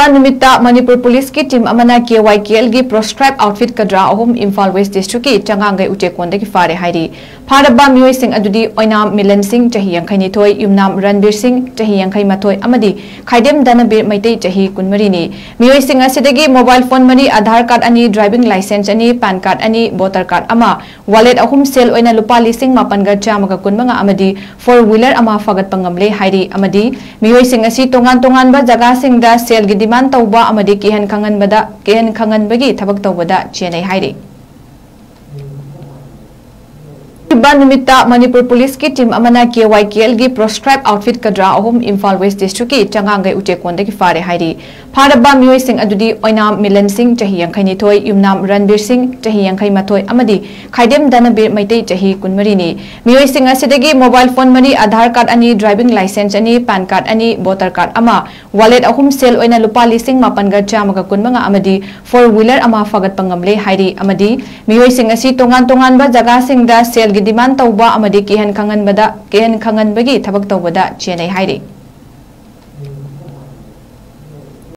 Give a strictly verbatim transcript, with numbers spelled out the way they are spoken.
ꯅꯨꯃꯤꯠꯇ ꯃꯅꯤꯄꯨꯔ ꯄꯨꯂꯤꯁꯀꯤ ꯇꯤꯝ ꯑꯃꯅ KYKLꯒꯤ proscribed outfit ꯀꯗ꯭ꯔꯥ ꯑꯍꯨꯝ ꯏꯝꯐꯥꯜ ꯋꯦꯁ ꯗꯤꯁꯇ꯭ꯔꯤꯛꯀꯤ ꯆꯉꯥꯡꯒꯩ ꯎꯆꯦꯛꯀꯣꯟꯗꯒꯤ ꯐꯥꯔꯦ ꯍꯥꯏꯔꯤ꯫ ꯐꯥꯔꯕ ꯃꯤꯑꯣꯏꯁꯤꯡ ꯑꯗꯨꯗꯤ ꯑꯣꯏꯅꯥꯝ ꯃꯤꯂꯟ ꯁꯤꯡ, ꯆꯍꯤ ꯌꯥꯡꯈꯩꯅꯤꯊꯣꯏ, ꯌꯨꯝꯅꯥꯝ ꯔꯟꯕꯤꯔ ꯁꯤꯡ, ꯆꯍꯤ ꯌꯥꯡꯈꯩꯃꯥꯊꯣꯏ, ꯑꯃꯗꯤ ꯈꯥꯏꯗꯦꯝ ꯙꯅꯕꯤꯔ ꯃꯩꯇꯩ, ꯆꯍꯤ ꯀꯨꯟꯃꯔꯤꯅꯤ꯫ ꯃꯤꯑꯣꯏꯁꯤꯡ ꯑꯁꯤꯗꯒꯤ mobile phone ꯃꯔꯤ, Aadhaar card ꯑꯅꯤ, driving licence ꯑꯅꯤ, PAN card ꯑꯅꯤ, voter card ꯑꯃ, wallet ꯑꯍꯨꯝ, ꯁꯦꯜ ꯑꯣꯏꯅ ꯂꯨꯄꯥ ꯂꯤꯁꯤꯡ ꯃꯥꯄꯟꯒ ꯆꯥꯝꯃꯒ ꯀꯨꯟꯃꯉꯥ ꯑꯃꯗꯤ four wheeler ꯑꯃ ꯐꯥꯒꯠꯄ ꯉꯝꯂꯦ ꯍꯥꯏꯔꯤ꯫ ꯑꯃꯗꯤ ꯃꯤꯑꯣꯏꯁꯤꯡ ꯑꯁꯤ ꯇꯣꯉꯥꯟ ꯇꯣꯉꯥꯟꯕ ꯖꯒꯥꯁꯤꯡꯗ ꯁꯦꯜꯒꯤ demand ꯇꯧꯕ ꯑꯃꯗꯤ ꯀꯤꯍꯟ ꯈꯪꯍꯟꯕꯗ, ꯀꯤꯍꯟ ꯈꯪꯍꯟꯕꯒꯤ ꯊꯕꯛ ꯇꯧꯕꯗ ꯆꯦꯟꯅꯩ ꯍꯥꯏꯔꯤ꯫ ꯍꯧꯈꯤꯕ ꯅꯨꯃꯤꯠꯇ ꯃꯅꯤꯄꯨꯔ ꯄꯨꯂꯤꯁꯀꯤ ꯇꯤꯝ ꯑꯃꯅ KYKLꯒꯤ proscribed outfit ꯀꯗ꯭ꯔꯥ ꯑꯍꯨꯝ ꯏꯝꯐꯥꯜ ꯋꯦꯁ ꯗꯤꯁꯇ꯭ꯔꯤꯛꯀꯤ ꯆꯉꯥꯡꯒꯩ ꯎꯆꯦꯛꯀꯣꯟꯗꯒꯤ ꯐꯥꯔꯦ ꯍꯥꯏꯔꯤ꯫ ꯐꯥꯔꯕ ꯃꯤꯑꯣꯏꯁꯤꯡ ꯑꯗꯨꯗꯤ ꯑꯣꯏꯅꯥꯝ ꯃꯤꯂꯟ ꯁꯤꯡ, ꯆꯍꯤ ꯌꯥꯡꯈꯩꯅꯤꯊꯣꯏ, ꯌꯨꯝꯅꯥꯝ ꯔꯟꯕꯤꯔ ꯁꯤꯡ, ꯆꯍꯤ ꯌꯥꯡꯈꯩꯃꯥꯊꯣꯏ, ꯑꯃꯗꯤ ꯈꯥꯏꯗꯦꯝ ꯙꯅꯕꯤꯔ ꯃꯩꯇꯩ, ꯆꯍꯤ ꯀꯨꯟꯃꯔꯤꯅꯤ꯫ ꯃꯤꯑꯣꯏꯁꯤꯡ ꯑꯁꯤꯗꯒꯤ mobile phone ꯃꯔꯤ, Aadhaar card ꯑꯅꯤ, driving licence ꯑꯅꯤ, PAN card ꯑꯅꯤ, voter card ꯑꯃ, wallet ꯑꯍꯨꯝ, ꯁꯦꯜ ꯑꯣꯏꯅ ꯂꯨꯄꯥ ꯂꯤꯁꯤꯡ ꯃꯥꯄꯟꯒ ꯆꯥꯝꯃꯒ ꯀꯨꯟꯃꯉꯥ ꯑꯃꯗꯤ four wheeler ꯑꯃ ꯐꯥꯒꯠꯄ ꯉꯝꯂꯦ ꯍꯥꯏꯔꯤ꯫ ꯑꯃꯗꯤ ꯃꯤꯑꯣꯏꯁꯤꯡ ꯑꯁꯤ ꯇꯣꯉꯥꯟ ꯇꯣꯉꯥꯟꯕ ꯖꯒꯥꯁꯤꯡꯗ ꯁꯦꯜꯒꯤ demand ꯇꯧꯕ ꯑꯃꯗꯤ ꯀꯤꯍꯟ ꯈꯪꯍꯟꯕꯗ, ꯀꯤꯍꯟ ꯈꯪꯍꯟꯕꯒꯤ ꯊꯕꯛ ꯇꯧꯕꯗ ꯆꯦꯟꯅꯩ ꯍꯥꯏꯔꯤ꯫